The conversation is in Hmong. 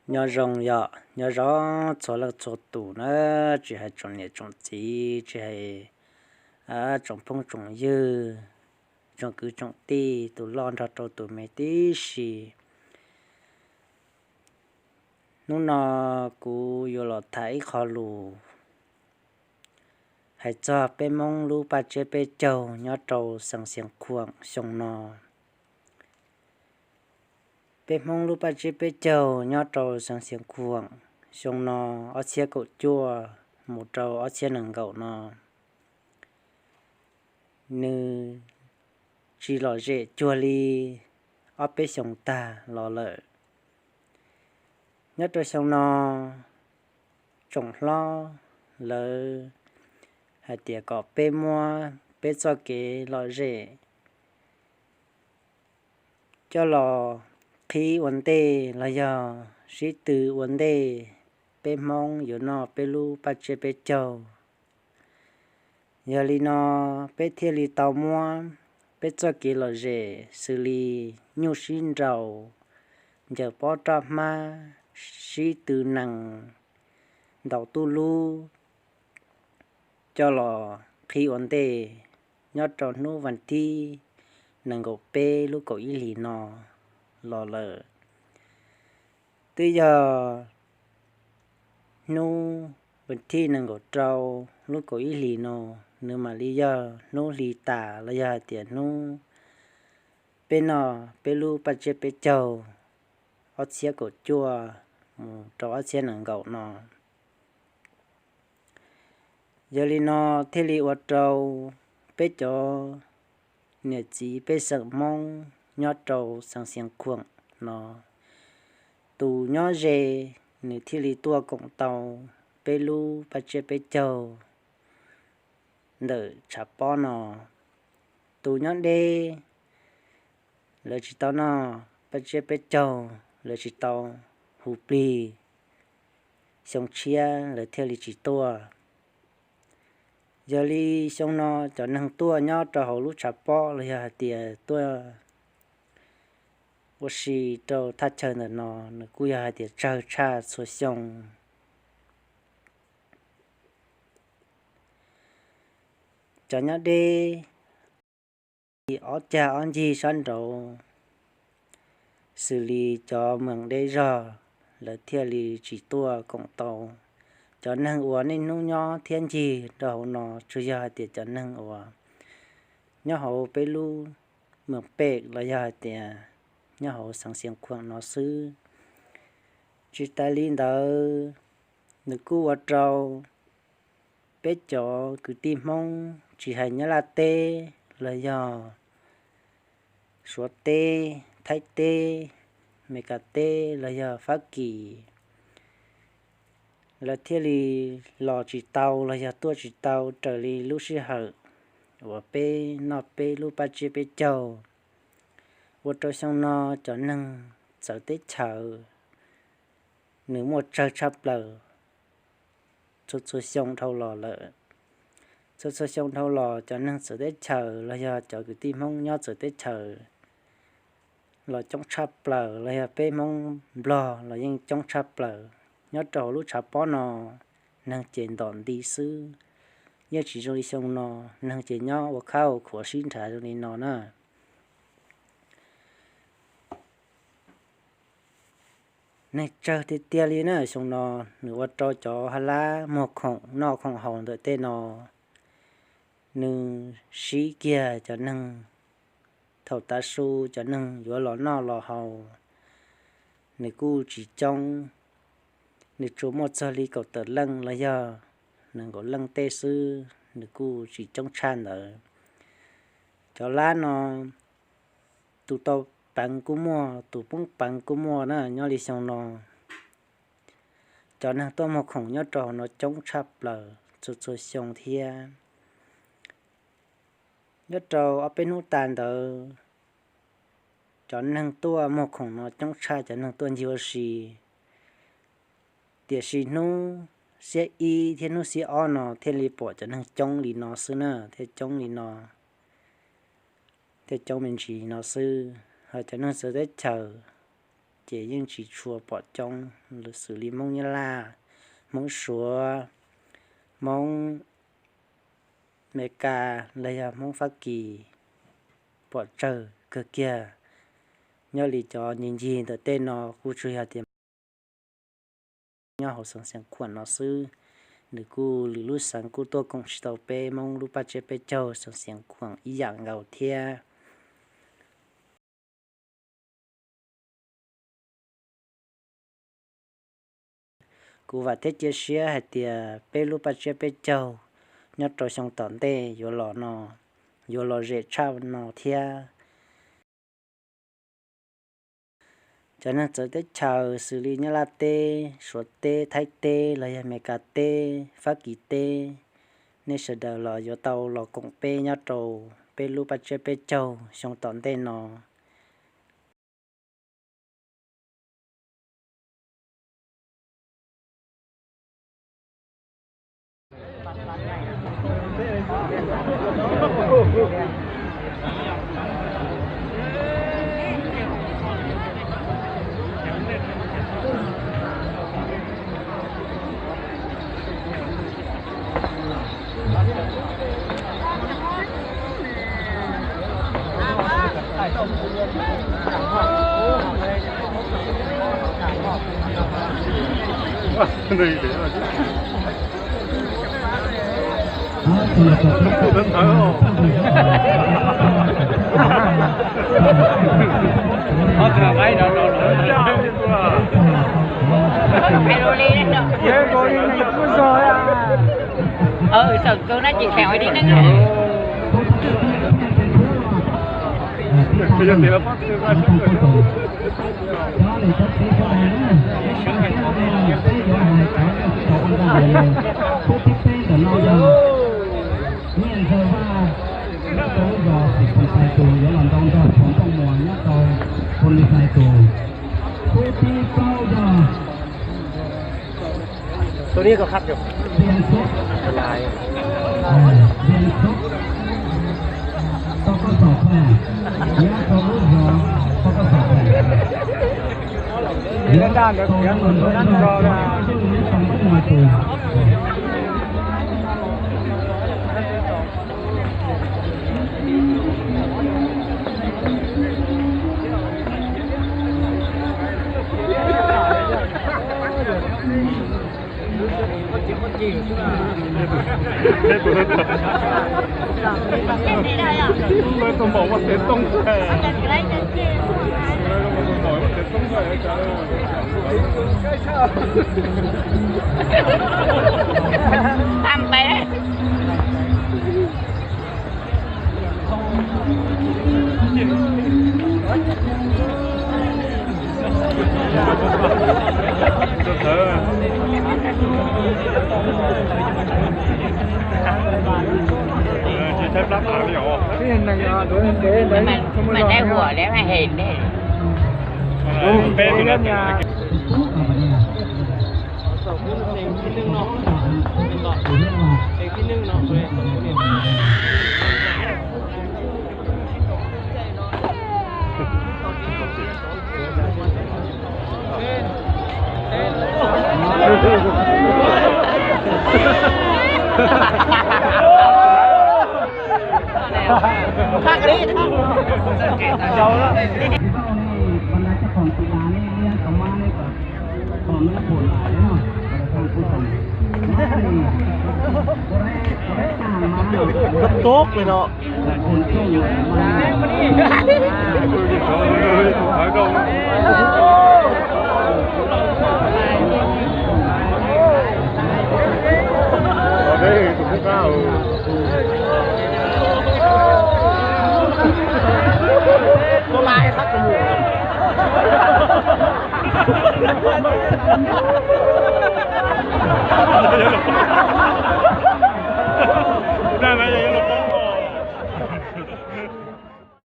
Nyob zoo yom, nyob zoo txhua leej txhua tus na, tsis hais tsoom niam tsoom txiv, tsis hais tsoom phooj tsoom ywg, tsoom kwv tsoom tij, tus loj nrog rau tus me tib si. Hnub no kuv yuav los tham ib qho lus hais txog peb Hmoob lub paj tsiab peb caug nyob rau xeev Xiav Khuam xyoo no. Peb Hmoob lub paj tsiab peb caug nyob rau xeev Xiav Khuam xyoo no, ob txhiab kaum cuaj mus rau ob txhiab nees nkaum no, nws tsis lom zem cuag li ob peb xyoos tag los lawm. Nyob rau xyoo no, tsoom hlob lawv hais tias kom peb muab peb txoj kev lom zem coj los qhib ua ntej los yog sib tw ua ntej, peb Hmoob yuav noj peb lub paj tsiab peb caug. Yog li no, peb thiaj li tau muab peb txoj kev lom zem xws li nyuj sib nraus, ncaws pob roj hmab, sib tw nees, ntaus tub lub coj los qhib ua ntej nyob rau hnub vas thib nees nkaum peb lub kaum ib hlis no los lawm. Twb yog hnub vas thib nees nkaum rau lub kaum ib hlis no, nws mam li yog hnub hli tas los yog hais tias hnub peb noj peb lub paj tsiab peb caug ob txhiab kaum cuaj mus rau ob txhiab nees nkaum no. Yog li no thiaj li ua rau peb cov niam txiv pej xeem Hmoob nyob rau xeev Xiav Khuam no, tus nyob ze nws thiaj li tuaj koom tau peb lub paj tsiab peb caug ntawm tshav pob no. Tus nyob deb lawv tsis tau noj paj tsiab peb caug, lawv tsis tau hu plig, xyoo tshiab lawv thiaj li tsis tuaj. Yog li xyoo no cov neeg tuaj nyob rau hauv lub tshav pob los yog hais tias tuaj ua si rau thaj chaw ntawm no, nws kuj yog hais tias tsawg tshaj txhua xyoo. Cov nyob deb ob cag ob ncig sab nraud, xws li cov moos deb zog, lawv thiaj li tsis tuaj koom tau. Cov neeg uas niaj hnub nyob thiab ncig rau hauv no tsuas yog hais tias cov neeg uas nyob hauv peb lub moos pem los yog hais tias nyob hauv xeev Xiav Khuam no xwb. Tsis tas li ntawd, nws kuj ua rau peb cov kwv tij Hmoob tsis hais Nyab Laj teb los yog Suav teb, Thaib teb, Meskas teb los yog Fab Kis, lawv thiaj li los tsis tau los yog tuaj tsis tau raws li lub sij hawm uas peb noj peb lub paj tsiab peb caug. Ua rau xyoo no cov neeg txawv teb chaws nws muaj tsawg tshaj plaws txhua txhua xyoo dhau los lawm. Txhua txhua xyoo dhau los cov neeg txawv teb chaws los yog cov kwv tij Hmoob nyob txawv teb chaws los coob tshaj plaws los yog peb Hmoob Nplog los yeej coob tshaj plaws. Nyob rau hauv lub tshav pob no neeg ces ntom nti xwb, yeej tsis zoo li xyoo no, neeg ces nyob ua khab ua khuav sib nrhav zoo li no na. Neeg tsawg tiag tiag li na, xyoo no nws ua rau cov hab lab muag khoom noj khoom haus ntawm tej no nws sib kiag cov neeg. Thaum tav su cov neeg yuav los noj los haus nws kuj tsis coob, nws tsuas muaj txog li kaum tawm leej los yog nees nkaum leej tej xwb, nws kuj tsis coob tshaj ntawd. Cov lab no tus tau peev kuj muaj, tus poob peev kuj muaj na. Nyob li xyoo no cov neeg tuaj muag khoom nyob rau hauv no coob tshaj plaws txhua txhua xyoo thiab. Nyob rau ob peb hnub tas ntawd cov neeg tuaj muag khoom no coob tshaj cov neeg tuaj ncig ua si. Tiam sis hnub xiab ib thiab hnub xiab ob no thiaj li pom cov neeg coob li no xwb na, thiaj coob li no, thiaj coob me ntsis no xwb. Ho cov neeg txawv teb chaws ces yeej tsis tshua pom coob xws li Hmoob Nyab Laj, Hmoob Suav, Hmoob Amelikas los yog Hmoob Fab Kis pom tsawg kawg kiag. Nyob li cov ncig ncig ntawm tej no kuj tsuas yog tias nyob hauv Xeev Khuam no xwb. Nws kuj lwm lub xeev kuj tuaj koom tsis tau peb Hmoob lub paj tsiab peb caug Xeev Khuam ib yam nkaus thiab. Kuv vam thiab cia siab hais tias peb lub paj tsiab peb caug nyob rau xyoo tom ntej yuav los no, yuav lom zem tshaj no thiab. Cov neeg txawv teb chaws xws li Nyab Laj teb, Suav teb, Thaib teb los yog Amelikas teb, Fab Kis teb, nej sawv daws los yuav tau los koom peb nyob rau peb lub paj tsiab peb caug xyoo tom ntej no. Xeem Khuam no ces khaws ua li neej. Cov niam cov txiv sawv daws na, peb yuav hais cov neeg sib tau ua ntej los, phub thib peb ntawm no yog Nyiaj Ntxawg Vaj, nyob rau lub zos Xeem Khuam Xais tus yuav los nrog Phoo Npauj Muas nyob rau Phoo Lis Xais tus. Phub thib plaub yog Tus ni koj khab yog Vias Xub, Vias Xub, tau koj xom phem, nyob rau lub zos tau koj xom phem. Yuav tau nrog Phoo Npauj Muas tus. Tus maum ua tsev toob ntxawg. Tus maum ua tsev toob ntxawg. Mas dab huam li mas hem li. Koj tub li no.